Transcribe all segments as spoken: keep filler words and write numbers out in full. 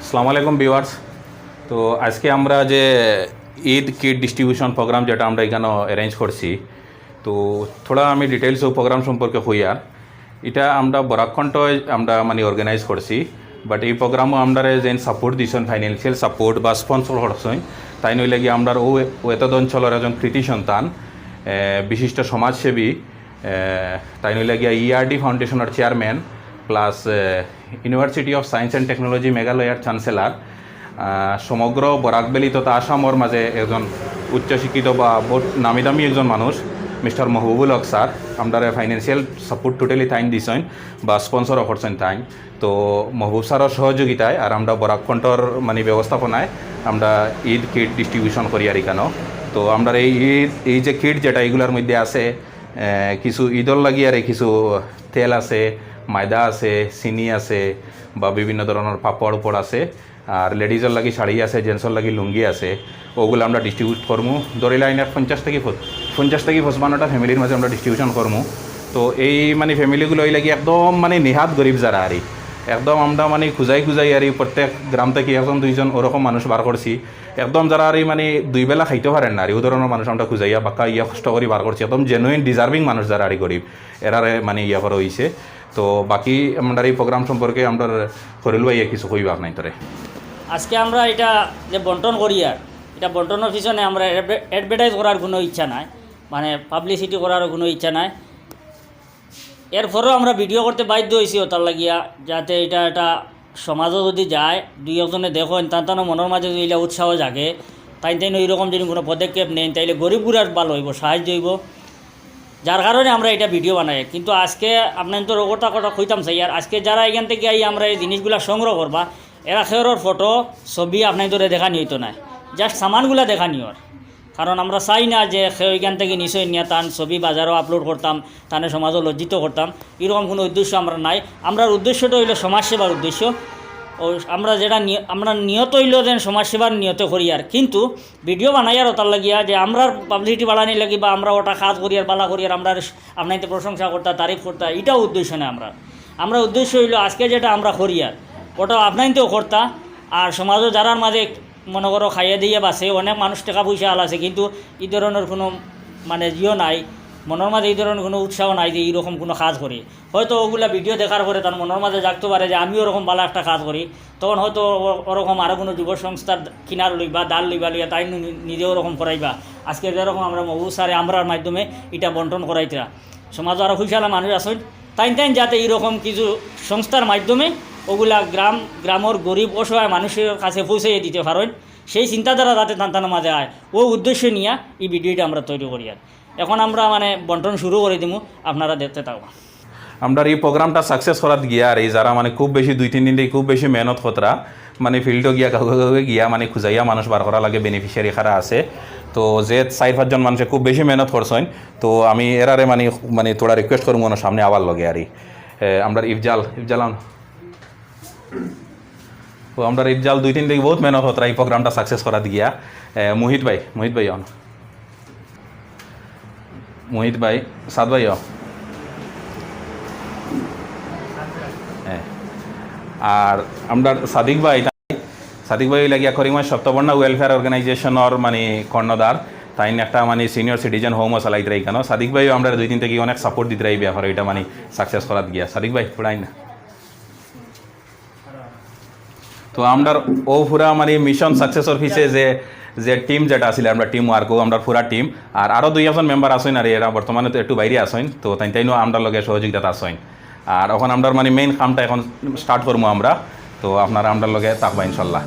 আসসালামু আলাইকুম ভিউয়ার্স। তো আজকে আমরা যে ঈদ কিট ডিস্ট্রিবিউশন প্রোগ্রাম, যেটা আমরা এখানে অ্যারেঞ্জ করছি, তো থোড়া আমি ডিটেইলস ও প্রোগ্রাম সম্পর্কে কই। আর এটা আমরা বরাক কণ্ঠ আমরা মানে অর্গানাইজ করছি, বাট এই প্রোগ্রামও আমরারে যেন সাপোর্ট দিছইন, ফাইন্যান্সিয়াল সাপোর্ট বা স্পন্সর করছইন, তাইন অইলা গিয়া আমরার ও, ও এতদ অঞ্চলের একজন কৃতি সন্তান, এ, বিশিষ্ট সমাজসেবী, এ, তাইন অইলা গিয়া ইআরডি ফাউন্ডেশনের chairman plus, A, university of science and technology মেঘালয়ার চ্যান্সেলর, আহ, সমগ্র বরাক ভ্যালি তথা আসামর মাঝে একজন উচ্চশিক্ষিত বা বহুত নামি দামি একজন মানুষ, মিস্টার মহবুবুল হক স্যার, আমরারে ফাইন্যান্সিয়াল সাপোর্ট টোটালি তাইন দিছইন বা স্পন্সরও করছইন তাইন। তো মহবুব স্যারর সহযোগিতায় আর আমরা বরাক কণ্ঠর মানে ব্যবস্থাপনায় আমরা ঈদ কিট ডিস্ট্রিবিউশন করি আর এখানো। তো আমরা এই ঈদ, এই যে কিট যেটা এগুলার মধ্যে আছে, আহ, কিছু ঈদর লাগি আর কিছু তেল আছে, ময়দা আছে, চিনি আছে, বা বিভিন্ন ধরনের পাপড় উপড় আছে, আর লেডিজর লাগি শাড়ি আছে, জেন্টসর লাগি লুঙ্গি আছে, ওগুলো আমরা ডিস্ট্রিবিউট করমু। ধরি লাইন এক পঞ্চাশ থাকি পচ-, পঞ্চাশ থাকি পঁচপান্নটা ফ্যামিলির মাঝে আমরা ডিস্ট্রিবিউশন করমু। তো এই মানে ফ্যামিলিগুলো অইলা গি একদম মানে নিহাত গরিব যারা আরি, একদম আমরা মানে খুজাই খুজাই আরি প্রত্যেক গ্রাম থাকি একজন দুইজন ওরকম মানুষ বার করছি। একদম যারা আরি মানে দুই বেলা খাইতে পারেন না আরি, ও ধরনের মানুষ আমরা খুজাইয়া বাক্কা ইয়া কষ্ট করি বার করছি। একদম জেনুইন ডিজার্ভিং মানুষ যারা আরি গরিব, এরারে মানে ইয়া করা অইছে। তো বাকি আমরার এই প্রোগ্রাম সম্পর্কে আমরার খলিল ভাইয়ে কিছু কইবা আপনাইন তোরে। আজকে আমরা এটা যে বন্টন করিয়ার, এটা বন্টনর পিছনে আমরা অ্যাডভে-, অ্যাডভার্টাইজ করার কোনো ইচ্ছা নাই, মানে পাবলিসিটি করারও কোনো ইচ্ছা নাই। এরপরও আমরা ভিডিও করতে বাধ্য অইছি ওটার লাগিয়া, যাতে এটা একটা সমাজও যদি যায়, দুই একজনে দেখইন, তান তানও মনর মাঝে যদি ইলা উৎসাহ জাগে, তাইন তাইন ওইরকম যদি কোনো পদক্ষেপ নেন, তাইলে গরিব গুড়ার ভালো অইবো, সাহায্য অইবো। যার কারণে আমরা এটা ভিডিও বানাই। কিন্তু আজকে আপনাইনতরে অগটা কথা কইতাম চাই, আর আজকে যারা এখান থাকি আই আমরা এই জিনিসগুলা সংগ্রহ করবা, এরা কেউরর ফটো, ছবি আপনাইনতরে দেখানি অইতো নায়, জাস্ট সামানগুলা দেখানি অর। কারণ আমরা চাই না যে কেউ এখান থাকি নিছইন নিয়া তান ছবি বাজারও আপলোড করতাম, তানে সমাজও লজ্জিত করতাম, এরকম কোনো উদ্দেশ্য আমরার নাই। আমরার উদ্দেশ্যটা অইলো সমাজসেবার উদ্দেশ্য। ও আমরা যেটা নি-, আমরা নিয়ত অইলো যেন সমাজসেবার নিয়তে করিয়ার, কিন্তু ভিডিও বানাইয়ার ওটার লাগিয়া যে আমরার পাবলিসিটি বাড়ানি লাগি বা আমরা ওটা কাজ করিয়ার, বালা করিয়ার, আমরার আপনাইনতে প্রশংসা করতা, তারিফ করতা, এটাও উদ্দেশ্য না আমরার। আমরার উদ্দেশ্য অইলো আজকে যেটা আমরা করিয়ার, ওটা আপনাইনতেও করতা। আর সমাজও যারার মাঝে মনে করো খাইয়া দিয়া বাঁচে, অনেক মানুষ টেকা পয়সা আলা আছে, কিন্তু ই ধরনের কোনো মানে ইয়ো নাই, মনর মাঝে ই ধরনের কোনো উৎসাহ নাই যে এইরকম কোনো কাজ করি। হয়তো ওগুলা ভিডিও দেখার পরে তার মনর মাঝে জাগতো পারে যে আমিও ওরকম বালা একটা কাজ করি, তখন হয়তো ও-, ওরকম আরও কোনো যুব সংস্থার কিনার লইবা, দাল লইবা, লইয়া তাইন নি-, নিজেও ওরকম করাইবা। আজকে যেরকম আমরা মহবুব স্যারে আমরার মাধ্যমে এটা বন্টন করাইতরা, সমাজও আরও পয়সাআলা মানুষ আছইন, তাইন তাইন যাতে এইরকম কিছু সংস্থার মাধ্যমে ওগুলা গ্রাম, গ্রামর গরিব অসহায় মানুষর কাছে পৌঁছাইয়া দিতে পারইন, সেই চিন্তাধারা যাতে তান তানর মাঝে আয়, ও উদ্দেশ্য নিয়া এই ভিডিওটা আমরা তৈরি করিয়ার। এখন আমরা মানে বন্টন শুরু করি দিমু, আপনারা দেখতে থাকবা। আমরার এই প্রোগ্রামটা সাকসেস করাত গিয়া আর এই যারা মানে খুব বেশি দুই তিন দিন থাকি খুব বেশি মেহনত করতরা, মানে ফিল্ডো গিয়া গাঁওয়ে গাঁওয়ে গিয়া মানে খুজাইয়া মানুষ বার করা লাগে, বেনিফিশিয়ারি কারা আছে। তো যে চাইর পাঁচজন মানুষে খুব বেশি মেহনত করছইন, তো আমি এরারে মানে, মানে থোড়া রিকোয়েস্ট করমু ওনার সামনে আবার লগে আরি। এ, আমরার ইফজাল, ইফজাল আন। ও আমরার ইফজাল দুই তিন দিন থাকি বহুত মেহনত করতরা এই প্রোগ্রামটা সাকসেস করাত গিয়া। এ, মোহিত ভাই, মোহিত ভাই অন। মোহিত ভাই, সাদ ভাই অ। হ্যাঁ। আর আমরার সাদিক ভাই, সাদিক ভাই অইলা গিয়া করিমগঞ্জ সপ্তবর্ণা ওয়েলফেয়ার অর্গানাইজেশনর মানে কর্ণধার। তাইন একটা মানে সিনিয়র সিটিজেন হোমও চালাইতরা ইখানো। সাদিক ভাইও আমরারে দুই দিন থাকি অনেক সাপোর্ট দিতরা এই ব্যাপারে, এটা মানে সাকসেস করাত গিয়া। সাদিক ভাই, থোড়া আইন না। তো আমরার ও পুরা মানে মিশন সাকসেসর পিছে যে, যে টিম যেটা আছিল, আমরার টিম ওয়ার্ক, ও আমরার পুরা টিম, আর আরো দুই একজন মেম্বার আছইন, আর এরা বর্তমানে তো একটু বাইরে আছইন, তো তাইন তাইনও আমরার লগে সহযোগিতাত আছইন। আর এখন আমরার মানে মেইন কামটা এখন স্টার্ট করমু আমরা, তো আপনারা আমরার লগে থাকবা ইনশাল্লাহ।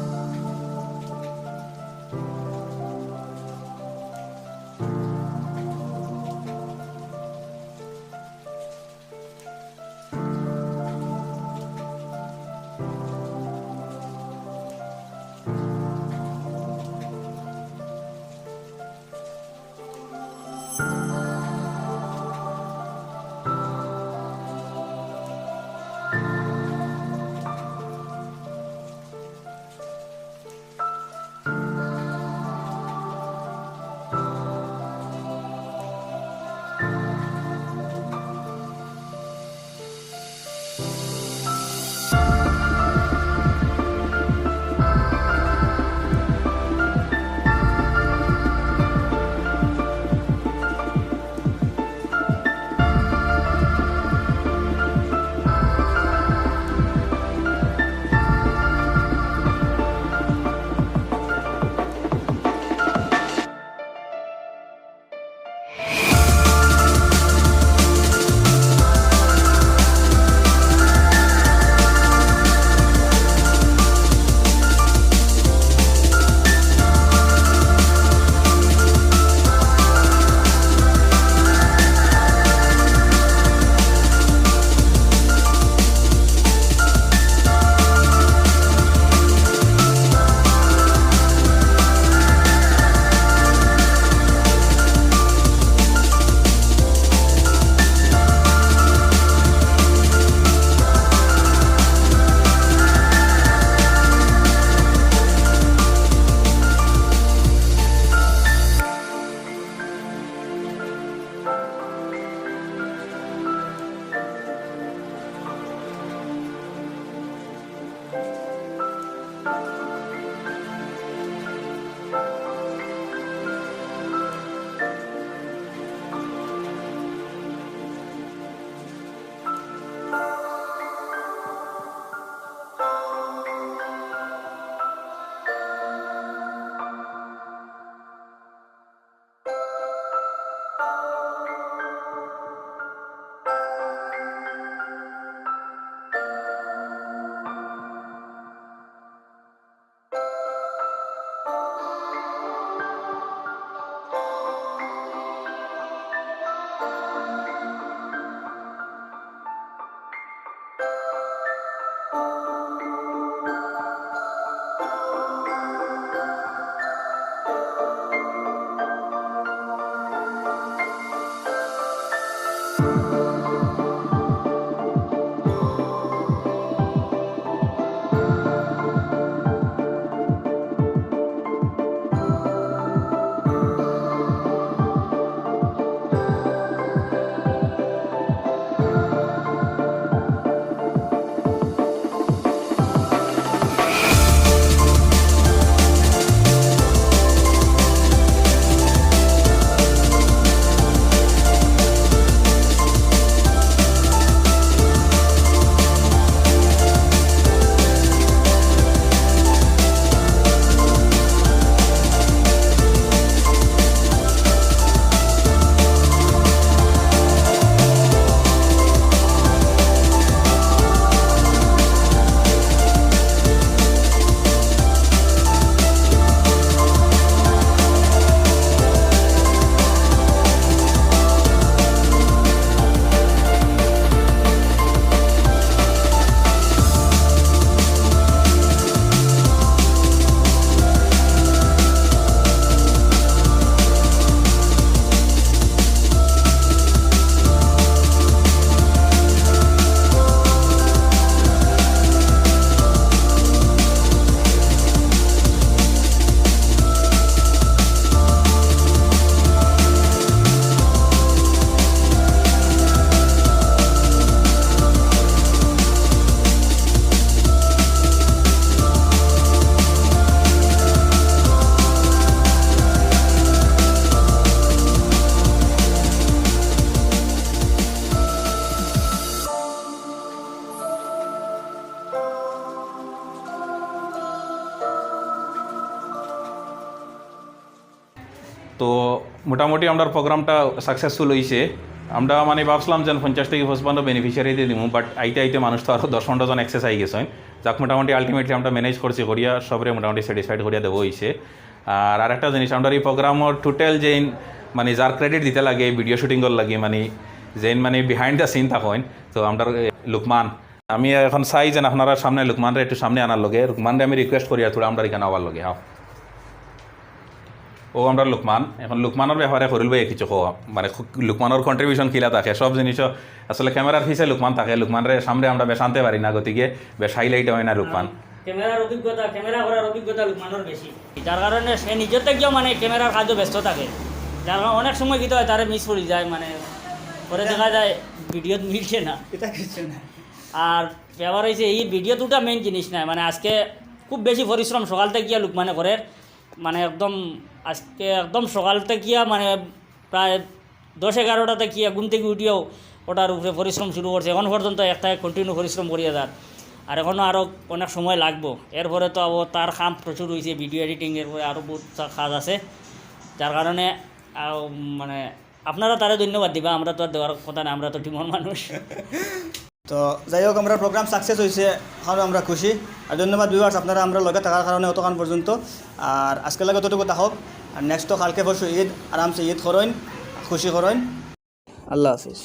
তো মোটামুটি আমরার প্রোগ্রামটা সাকসেসফুল অইছে। আমরা মানে ভাবছিলাম যেন পঞ্চাশ থাকি পঁচপান্ন বেনিফিশিয়ারিরে দিমু, but আইতে আইতে মানুষ তো আরও দশ পনেরো জন এক্সেস আই গেছইন। যাক, মোটামুটি আলটিমেটলি আমরা ম্যানেজ করছি করিয়া সবরে মোটামুটি স্যাটিসফাইড করিয়া দেওয়া অইছে। আর আরেকটা জিনিস, আমরার ই প্রোগ্রামর টোটাল যেইন মানে যার ক্রেডিট দিতে লাগে এই ভিডিও শুটিংর লাগি, মানে যেইন মানে বিহাইন্ড দ্য সিন থাকইন, তো আমরার, এ, লুকমান। আমি এখন চাই যেন আপনারার সামনে লুকমানরে একটু সামনে আনার লগে, লুকমানরে আমি রিকোয়েস্ট করি আর থুড়া আমরার ইখানো আওয়ার লগে, হাও। ও আমরার লুকমান, এখন লুকমানর ব্যাপারে খলিল ভাইয়ে কিছু কও, মানে খু-, লুকমানর কন্ট্রিবিউশন কিলা থাকে, সব জিনিসও আসলে ক্যামেরার পিছে লুকমান থাকে, লুকমানরে সামনে আমরা বেশ আনতে পারি না, গতিকে বেশ হাইলাইট অয় না লুকমান। ক্যামেরার অভিজ্ঞতা, ক্যামেরা করার অভিজ্ঞতা লুকমানর বেশি, যার কারণে সে নিজে থাকিও মানে ক্যামেরার কাজও ব্যস্ত থাকে, যার কারণে অনেক সময় কিতা অয় তারে মিস করি যায়, মানে পরে দেখা যায় ভিডিওত মিলছে না। এটা কিছু না। আর ব্যাপার অইছে এই ভিডিওত ওটা মেইন জিনিস নায়, মানে আজকে খুব বেশি পরিশ্রম সকাল থাকিয়া লুকমানে করের, মানে একদম আজকে একদম সকাল থাকিয়া মানে প্রায় দশ এগারোটা থাকিয়া ঘুম থাকি উঠিয়াউ ওটার উপরে পরিশ্রম শুরু করছে। এখন পর্যন্ত একটায় কন্টিনিউ পরিশ্রম করিয়া যার, আর এখনও আরও অনেক সময় লাগবো। এরপরে তো আবার তার কাম প্রচুর অইছে, ভিডিও এডিটিং, এরপরে আরও বহুত কা-, কাজ আছে, যার কারণে আও, মানে আপনারা তারে ধন্যবাদ দিবা, আমরা তো আর দেওয়ার কথা না, আমরা তো টিমর মানুষ। তো যাই হোক, আমরার প্রোগ্রাম সাকসেস অইছে, কারণ আমরা খুশি। আর ধন্যবাদ ভিউয়ার্স, আপনারা আমরার লগে থাকার কারণে অতক্ষণ পর্যন্ত। আর আজকের লাগি অতটুকু থাকউক, আর নেক্সট তো কালকে পরশু ঈদ, আরামসে ঈদ করইন, খুশি করইন। আল্লাহ হাফিজ।